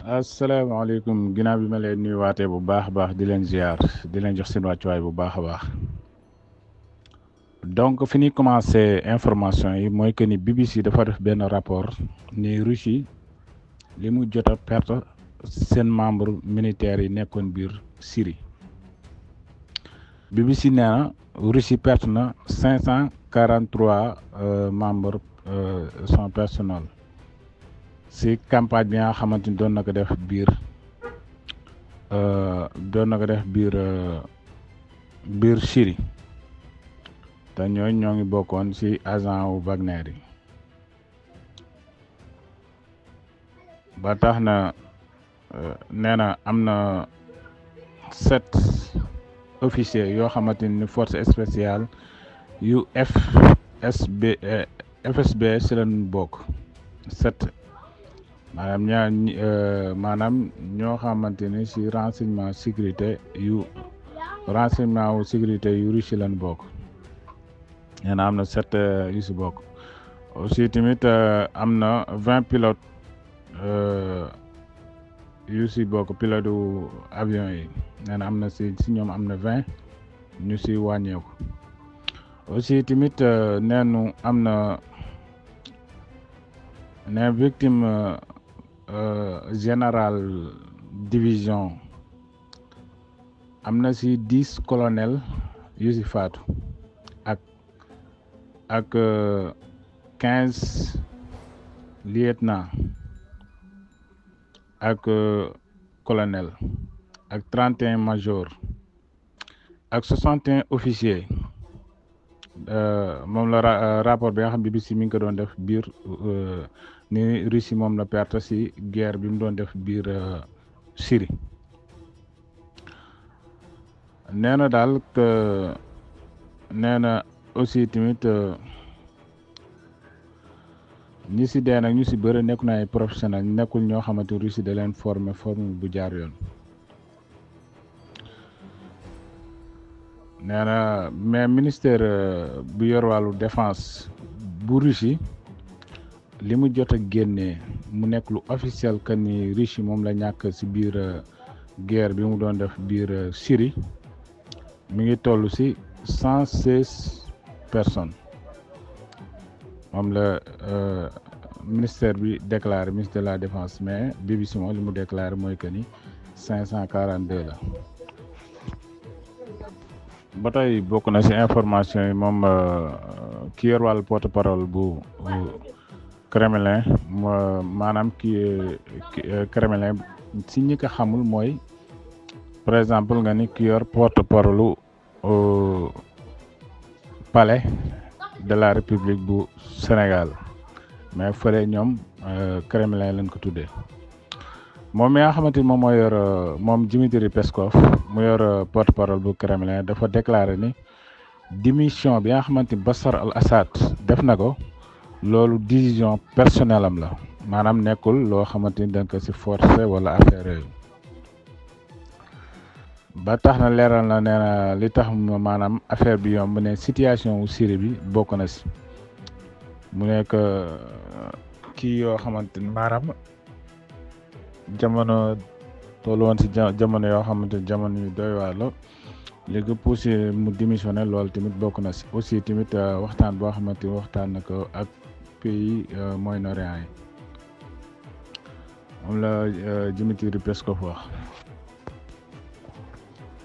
asalaamaaleykum ginnaaw bi ma leen nuyuwaatee bu baax a baax di leen ziar di leen jox seen wàccuwaay bu baax a baax donc fi ñuy commencé information yi mooy que ni BBC dafa def benn rapport ni Russie li mu jot a perte seen membre militaires yi nekkoon biir Syrie BBC nee na Russie perte na 543 membres son personnel si campagne bi nga xamante ni doon na ko def biir biir Syrie te ñoo ngi bokkoon ci agent wu Wagner yi ba tax na nee na am na 7 officiers yoo xamante ni force spéciale yu FSB ci lañ bokk 7 maanaam ñoo xamante ni ci renseignement wu sécurité yu Russie lañ bokk nee na am na 7 yu ci bokk aussi tamit am na 20 pilotes yu ci bokk pilote avion yi nee na am na ci ñoom am na 20 ñu ci wàññeeku aussi tamit neenu am na victime général division am na ci 10 colonel yu ci faatu ak 15 lieutenant ak colonel ak 31 major ak 61 officier moom la rapport bi nga xam BBC mi ngi ko doon def biir ni Russie moom la perte ci guerre bi mu doon def biir Syrie nee na daal nee na aussi tamit ñi ci dee nag ñu ci bëri nekku na ay professionnel nekkul ñoo xamante Russie da leen forme bu jaar yoon nee na mais ministère bu yor wàllu défense bu Russie li mu jot a génnee mu nekk lu officiel que ni Russie moom la ñàkk ci biir guerre bi mu doon def biir Syrie mi ngi toll ci 116 personnes moom la ministère bi déclaré ministre de la défense mais BBC moom li mu déclaré mooy que ni 542 la. ba tey bokk na ci information yi moom ki yor wàllu porte-parole bu Kremlin maanaam Kremlin ci ñi ko xamul mooy par exemple nga ni ki yor porte-parole palais de la République bu Sénégal mais fële ñoom Kremlin lañ ko tuddee moom mi nga xamante ni moom moo yor moom Dmitry Peskov mu yor porte-parole bu Kremlin dafa déclaré ni démission bi nga xamante ni Bachar al-Assad def na ko loolu décision personnelle am la maanaam nekkul loo xamante ni dañ ko ci forcé wala affaire yooyu ba tax na leeral na nee na li tax maanaam affaire bi yomb ne situation wu Syrie bi bokk na ci mu nekk kii yoo xamante ni maanaam jamono tollu woon ci jamono yoo xamante ni jamono yu doy waar la léegi poussé mu démissionné loolu tamit bokk na ci aussi tamit waxtaan boo xamante ni waxtaan na ko ak pays Moyen-Orient yi moom la Dmitry Peskov wax.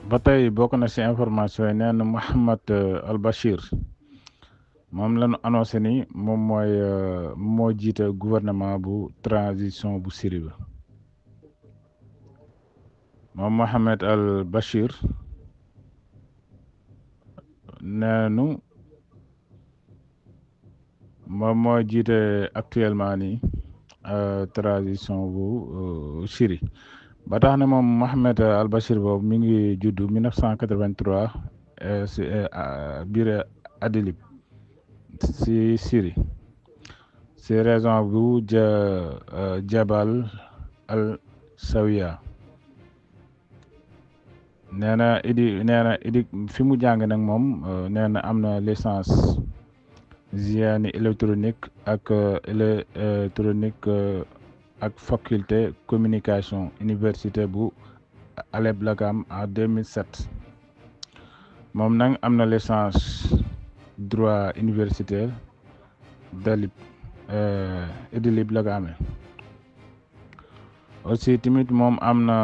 ba tey bokk na ci information yi nee na Mohamed al-Bashir moom lañu annoncé ni moom moo jiite gouvernement bu transition bu Syrie ba moom Mohamed al-Bashir neenu moom moo jiite actuellement ni transition bu Syrie ba tax na moom Mohamed al-Bashir boobu mi ngi juddu 1983 ci biir Idlib ci Syrie ci région bu Jabal al-Sawiya nee na idi fi mu jàng nag moom nee na am na licence génie électronique ak électronique ak faculté communication université bu Alep la ko am en 2007 moom nag am na licence droit universitaire dalib Idlib la ko amee aussi tamit moom am na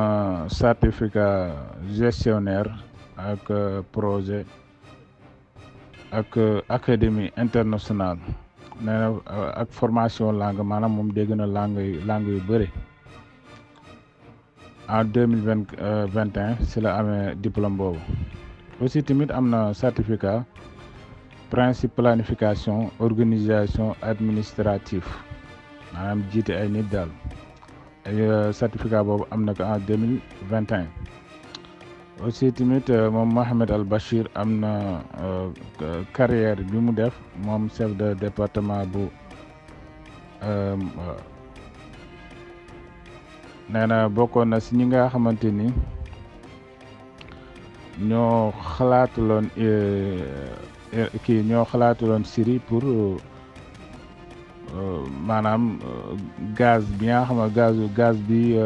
certificat gestionnaire ak projet ak académie internationale nee na ak formation langue maanaam moom dégg na langue yu bëri en 2021 si la amee diplôme boobu aussi tamit am na certificat principe planification organisation administrative maanaam jiite ay nit daal certificat boobu am na ko en 2021 aussi tamit moom Mohamed Al Bachir am na carrière bi mu def moom chef de département bu nee na bokkoon na si ñi nga xamante ni ñoo xalaatuloon Syrie pour maanaam gaz bi nga xam ne gaz bi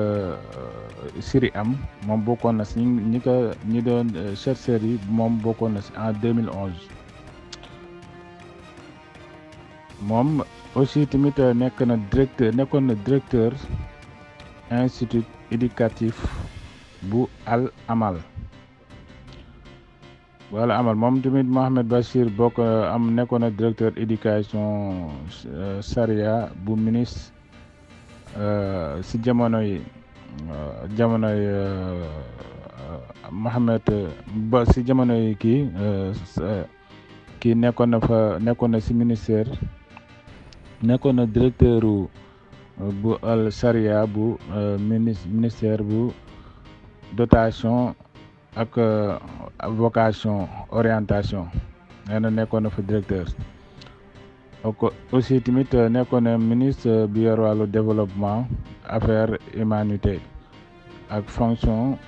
Syrie am moom bokkoon na si ñi doon chercheurs yi moom bokkoon na si en 2011 moom aussi tamit nekkoon na directeur institut éducatif bu Al Amal moom tamit Mohamed Bachir nekkoon na directeur éducation charia bu ministre si jamonoy Mohamed ba si jamonoy kii nekkoon na si ministère nekkoon na directeur bu al charia bu ministère bu dotation ak vocation orientation nee na nekkoon na fa directeur aussi tamit nekkoon na ministre bi yor wàllu développement affaires humanité ak fonction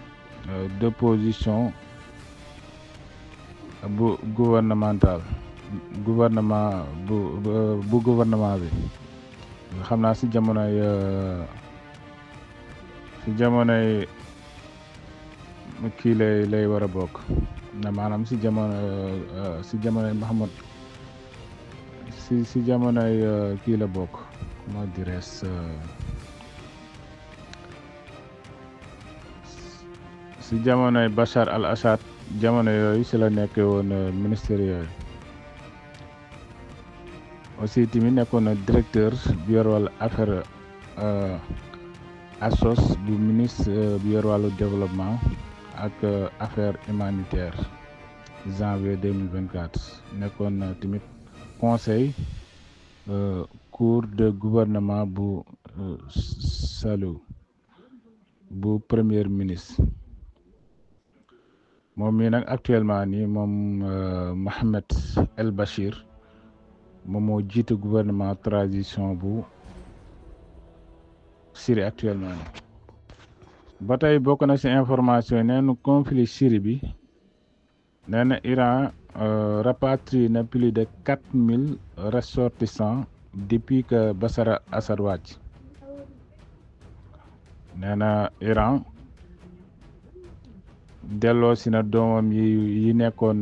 d'opposition bu gouvernement bi xam naa si jamonoy kii lay war a bokk na maanaam si jamonoy Mahamad si jamonoy kii la bokk moo dirais si jamonoy Bachar al-Assad jamono yooyu si la nekkee woon ministère yooyu aussi tamit nekkoon na directeur bi yor wàllu affaire ASOS bu ministre bi yor wàllu développement ak affaire humanitaire janvier 2024 nekkoon na tamit conseil cour de gouvernement bu Salou bu premier ministre moom mii nag actuellement nii moom Mohamed El Bachir moom moo jiite gouvernement transition bu Syrie actuellement nii ba tey bokk na ci information nee na conflit Syrie bi nee na Iran rapatrie na plus de 4000 ressortissants depuis que Bachar al-Assad wàcc nee na Iran delloo si na doomam yi nekkoon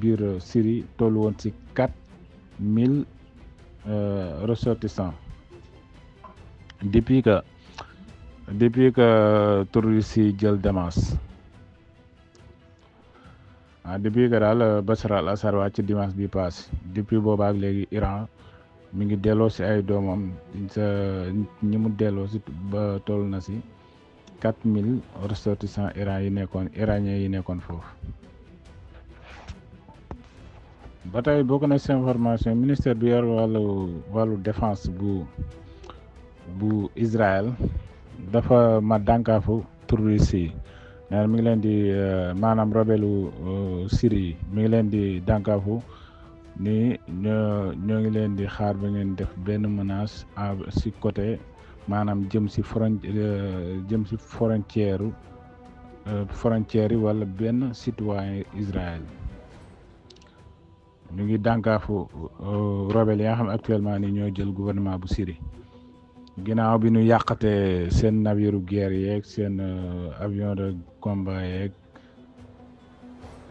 biir Syrie tollu woon ci 4000 ressortissants depuis que terroristes yi jël Damas depuis que daal Bachar al-Assad wàcc dimanche bi passé depuis boobaak léegi Iran mi ngi delloo si ay doomam ñi mu delloo si ba toll na si 4000 ressortissants iraniens yi nekkoon foofu ba tey bokk na ci information ministère bi yor wàllu défense bu Israël dafa ma dànkaafu terroriste yi nee mi ngi leen di maanaam rebelu Syrie yi mi ngi leen di dànkaafu ni ñoo ngi leen di xaar ba ngeen def benn menace ci côté maanaam jëm ci frontière yi wala benn citoyen Israël ñu ngi dànkaafu rebelle yi nga xam actuellement ni ñoo jël gouvernement bu Syrie ginnaaw bi ñu yàqatee seen navire guerre yeeg seen avion de combat yeeg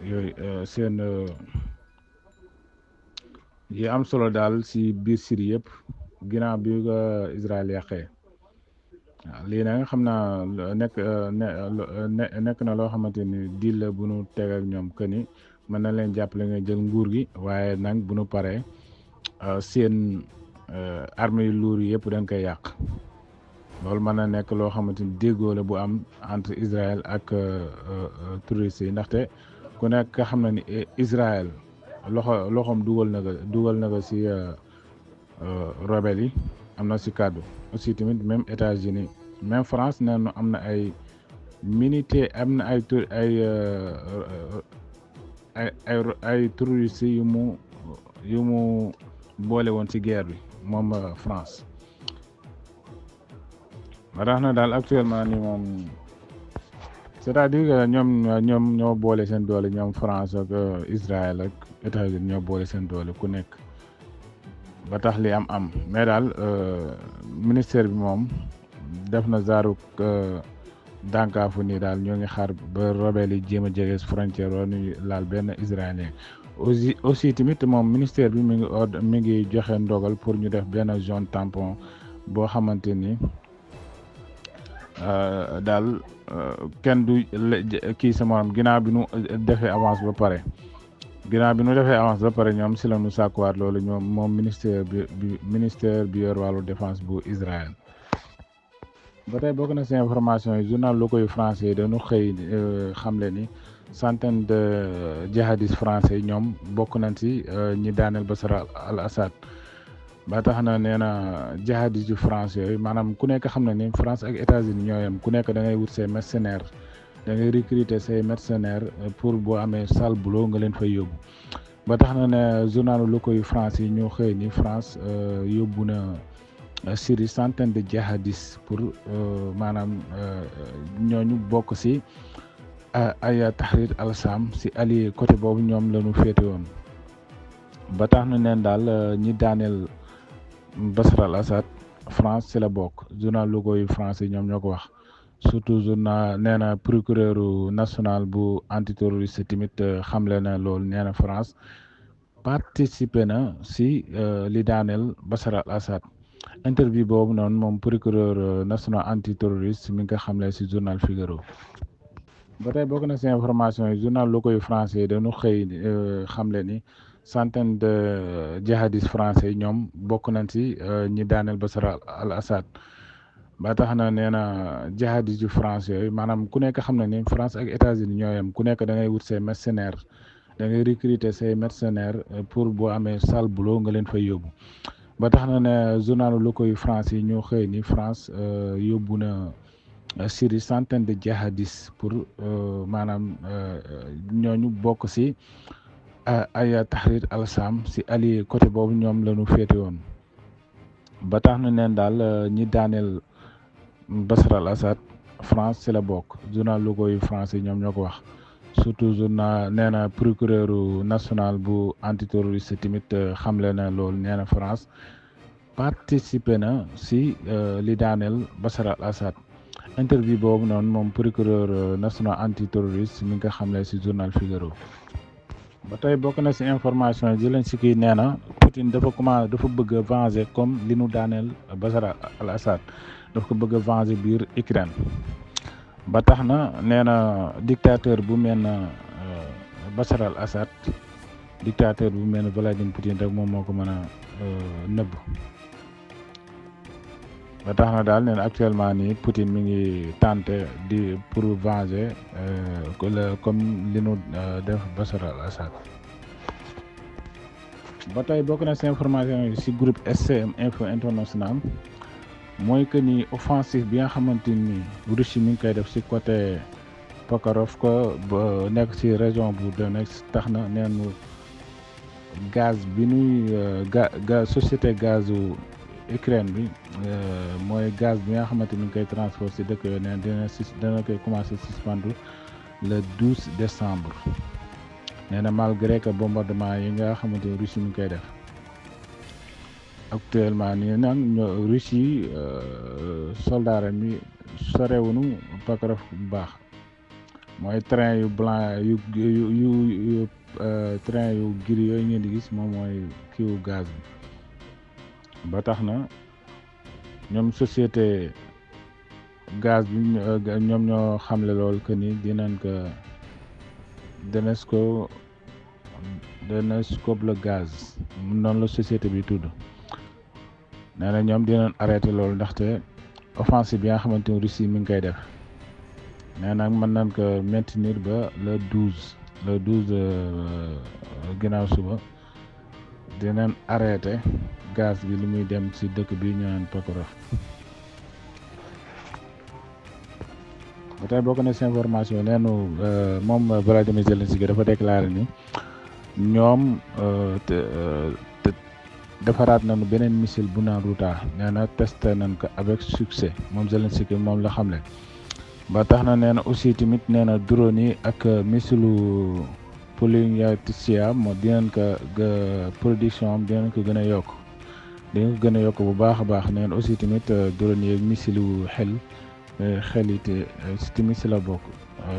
yooyu seen yi am solo daal si biir Syrie yëpp ginnaaw bi ko Israël yàqee waaw lii nag xam naa nekk na loo xamante ni deal la bu nu teg ak ñoom que ni mën na leen jàppale nga jël nguur gi waaye nag bu nu paree seen armée yu luur yi yëpp dañ koy yàq loolu mën na nekk loo xamante ni déggoo la bu am entre Israël ak touristes yi ndaxte ku nekk xam na ni Israël loxoom dugal na ko si rebelle yi am na si kàddu aussi tamit même États-Unis même France nee na am na ay militaire am na ay touristes yu mu boole woon ci guerre bi moom France ba tax na daal actuellement ni moom c'est-à-dire que ñoom ñoo boole seen doole ñoom France ak Israël ak États-Unis ñoo boole seen doole ku nekk ba tax li am mais daal ministère bi moom def na zaaru dànkaafu nii daal ñoo ngi xaar ba rebelle yi jéem a jege frontière wala ñu laal benn israélien aussi tamit moom ministère bi mi ngi joxe ndogal pour ñu def benn zone tampon boo xamante ni daal kenn du kii sa morom ginnaaw bi nu defee avance ba pare ñoom si la nu sàkkuwaat loolu ñoom moom ministère bi yor wàllu défense bu Israël. ba tey bokk na si information yi journal locaux yu français yi dañu xëy xamle ni centaine de jihadistes français ñoom bokk nañ si ñi daaneel Bachar al-Assad ba tax na nee na jihadistes yu français yooyu maanaam ku nekk xam na ni France ak États-Unis ñoo yem ku nekk da ngay wut say mercenaires da ngay recruter say mercenaires pour boo amee sale boulot nga leen fay yóbbu ba tax na ne journal locaux yu français yi ñoo xëy ni France yóbbu na Syrie centaine de jihadistes pour maanaam ñooñu bokk si ay Tahrir al-Sham si allié côté boobu ñoom la ñu féete woon ba tax na neen daal ñi daaneel Bachar al-Assad France si la bokk journal locaux yu français ñoom ñoo ko wax surtout journal nee na procureur national bu antiterroriste tamit xamle na loolu nee na France participé na si li daaneel Bachar al-Assad interview boobu noonu moom procureur national antiterroriste mi ngi ko xamle si journal Figaro. ba tey bokk na si information yi journal locaux yu français yi dañu xëy xamle ni centaine de jihadistes français ñoom bokk nañ si ñi daaneel Bachar al-Assad ba tax na nee na jihadistes yu français yooyu maanaam ku nekk xam na ni France ak États-Unis ñoo yem ku nekk da ngay wut say mercenaires da ngay recruter say mercenaires pour boo amee sale boulot nga leen fay yóbbu. ba tax na ne journal locaux yu France yi ñoo xëy ni France yóbbu na Syrie centaine de jihadistes pour maanaam ñooñu bokk si ay Tahrir al-Sham si allié côté boobu ñoom la ñu féete woon ba tax na neen daal ñi daaneel Bachar al-Assad France si la bokk journal locaux yu France yi ñoom ñoo ko wax surtout journal nee na procureur national bu antiterroriste tamit xamle na loolu nee na France participé na si li daaneel Bachar al-Assad interview boobu noonu moom procureur national antiterroriste mi ngi ko xamle si journal Figaro. ba tey bokk na si information yi jëleen si kii nee na Poutine dafa bëgg a venger comme li nu daaneel Bachar al-Assad dafa ko bëgg a venger biir Ukraine. ba tax na nee na dictateur bu mel na Bachar al-Assad dictateur bu mel ne Vladimir Poutine rek moom moo ko mën a nëbb ba tax na daal nee na actuellement nii Poutine mi ngi tenté di pour venger comme li nu def Bachar al-Assad. ba tey bokk na si information yi si groupe SCM Info International mooy que ni offensive bi nga xamante ni Russie mi ngi koy def si côté Pokrovka ba nekk si région bu Donetsk tax na neen gaz bi nuy société gazu Ukraine bi mooy gaz bi nga xamante ni ngi koy transport si dëkk yooyu neen dina koy commencé suspendre le 12 décembre nee na malgré que bombardement yi nga xamante ni Russie mi ngi koy def actuellement nii nag Russie soldat mi sorewunu Pakhaov bu baax mooy train yu blanc yu train yu gris yooyu ngeen di gis moom mooy kiiwu gaz bi ba tax na ñoom société gaz bi ñoom ñoo xamle loolu que ni dinañ ko Denesco le gaz noonu la société bi tudd nee na ñoom dinañ arrêté loolu ndaxte offensive bi nga xamante ni Russie mi ngi koy def nee na mën nañ ko maintenir ba le 12 ginnaaw suba dinañ arrêté gaz bi li muy dem ci dëkk bi ñu naan Pakhaov. ba tey bokk na ci information neenu moom Volodymyr Zelensky dafa déclaré ni ñoom defaraat nañu beneen missile bu naan Ruta nee na testé nañ ko avec succès moom Zelensky moom la xamle ba tax na nee na aussi tamit nee na drone yi ak missilu Polynesia moo dinañ ko production am dinañ ko gën a yokk bu baax a baax nee na aussi tamit drone yi ak missilu xel it si tamit si la bokk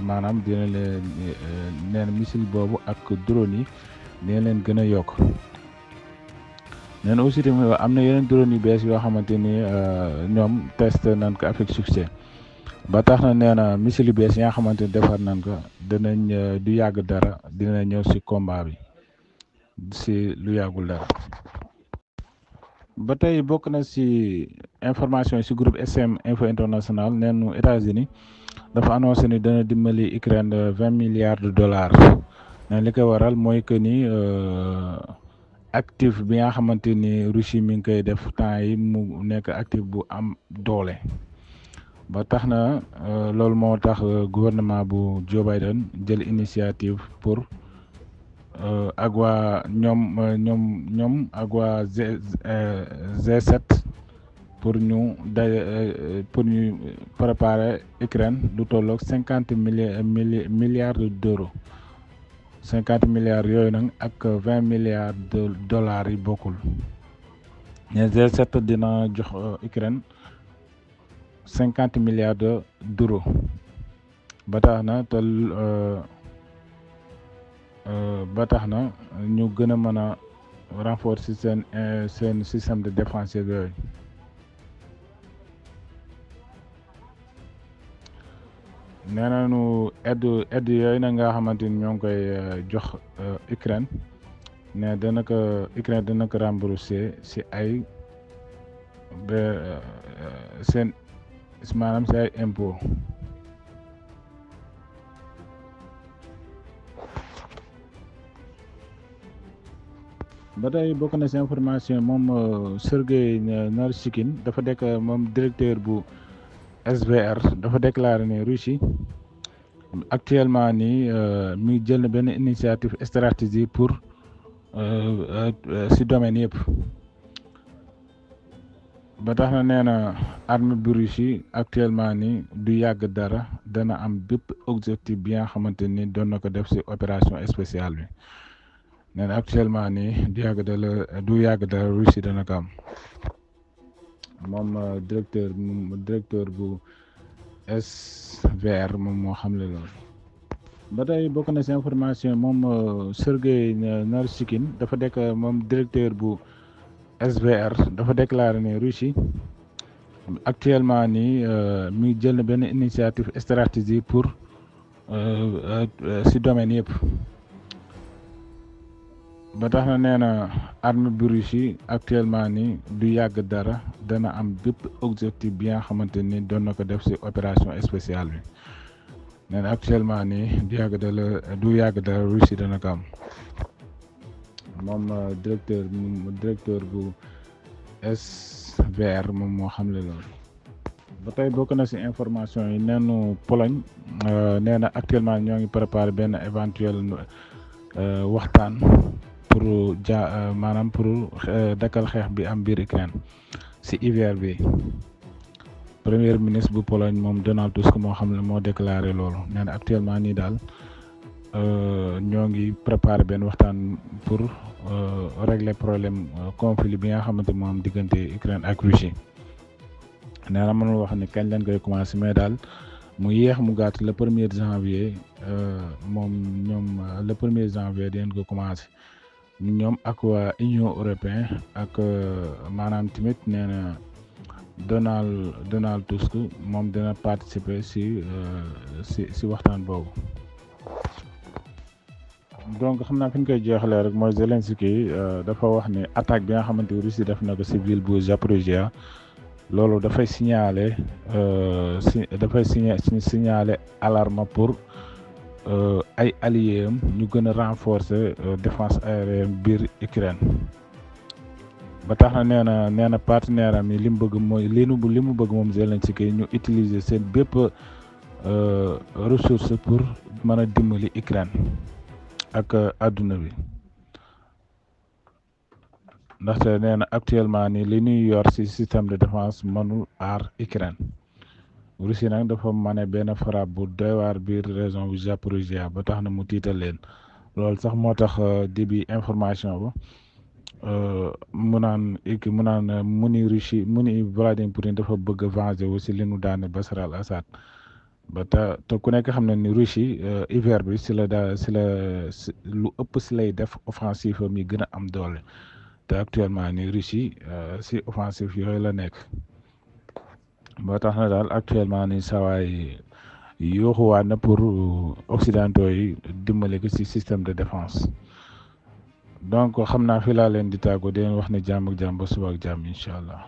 maanaam dina leen nee na missile boobu ak drone yi dina leen gën a yokk nee na aussi tamit am na yeneen drone yu bees yoo xamante ni ñoom test nañ ko avec succès ba tax na nee na missile yu bees yi nga xamante ni defar nañ ko dinañ du yàgg dara dina ñëw si combat bi si lu yàggul dara. ba tey bokk na si information yi si groupe SM Info International neenu États-Unis dafa annoncé ni dana dimbali Ukraine $20 milliards ne li ko waral mooy que ni actif bi nga xamante ni Russie mi ngi koy def temps yi mu nekk actif bu am doole ba tax na loolu moo tax gouvernement bu Joe Biden jël initiative pour ak waa ñoom ak waa G7 pour ñu préparer Ukraine lu tolloog $50 milliards 50 milliards yooyu nag ak $20 milliards yi bokkul mais G7 dina jox Ukraine $50 milliards ba tax na ñu gën a mën a renforcer seen système de défense yooyu. nee nañu aide yooyu nag nga xamante ni ñoo ngi koy jox Ukraine ne Ukraine dana ko rembourser si ay seen maanaam si ay impôt. ba tey bokk na si information moom Sergei Naryshkin dafa nekk moom directeur bu SVR dafa déclaré ne Russie actuellement nii mi ngi jël na benn initiative stratégie pour si domaine yëpp ba tax na nee na armée bu Russie actuellement nii du yàgg dara dana am bépp objectif bi nga xamante ni doon na ko def si opération spéciale bi nee na actuellement nii du yàgg dara Russie dana ko am. moom directeur bu SVR moom moo xamle loolu. ba tey bokk na si information moom Sergei Naryshkin dafa nekk moom directeur bu SVR dafa déclaré ne Russie actuellement nii mi ngi jël na benn initiative stratégie pour si domaine yëpp. ba tax na nee na armée bu Russie actuellement nii du yàgg dara dana am bépp objectif bi nga xamante ni doon na ko def ci opération spéciale bi nee na actuellement nii du yàgg dara Russie dana ko am moom directeur bu SVR moom moo xamle loolu. ba tey bokk na ci information yi neenu Pologne nee na actuellement ñoo ngi préparé benn éventuel waxtaan. pour maanaam pour dakkal xeex bi am biir Ukraine ci hiver bi premier ministre bu Pologne moom Donald Tusk moo xam ne moo déclaré loolu nee na actuellement nii daal ñoo ngi préparé benn waxtaan pour régler problème conflit bi nga xamante moom diggante Ukraine ak Russie nee na mënul wax ni kañ lañ koy commencé mais daal mu yéex mu gàtt le 1er janvier ñoom le 1er janvier dinañ ko commencé ñoom ak waa Union européenne ak maanaam tamit nee na Donald Tusk moom dina participer si waxtaan boobu. donc xam naa fi ñu koy jeexalee rek mooy Zelensky dafa wax ne attaque bi nga xamante ni Russie def na ko si ville bu Zaporijia loolu dafay signaler signaler alarme pour ay alliés am ñu gën a renforcer défense aérienne biir Ukraine ba tax na nee na partenaire am yi li mu bëgg mooy li mu bëgg moom Zelensky ñu utiliser seen bépp ressource pour mën a dimbali Ukraine ak àdduna bi ndaxte nee na actuellement ni li ñuy yor ci système de défense mënul aar Ukraine Russie nag dafa mane benn frappe bu doy waar biir région bu Zaporijia ba tax na mu tiital leen loolu sax moo tax début information ba mu ni Russie mu ni Vladimir Poutine dafa bëgg a venger wu ci li nu daane Bachar al-Assad ba te ku nekk xam na ni Russie hiver bi ci la lu ëpp ci lay def offensive mi gën a am doole te actuellement ni Russie ci offensive yooyu la nekk ba tax na daal actuellement ni sawaay yooxuwaat na pour occidentaux yi dimbali ko ci système de défense donc xam naa fi laa leen di tàggoo di leen wax ne jàmm ak jàmm ba suba ak jàmm incha allah.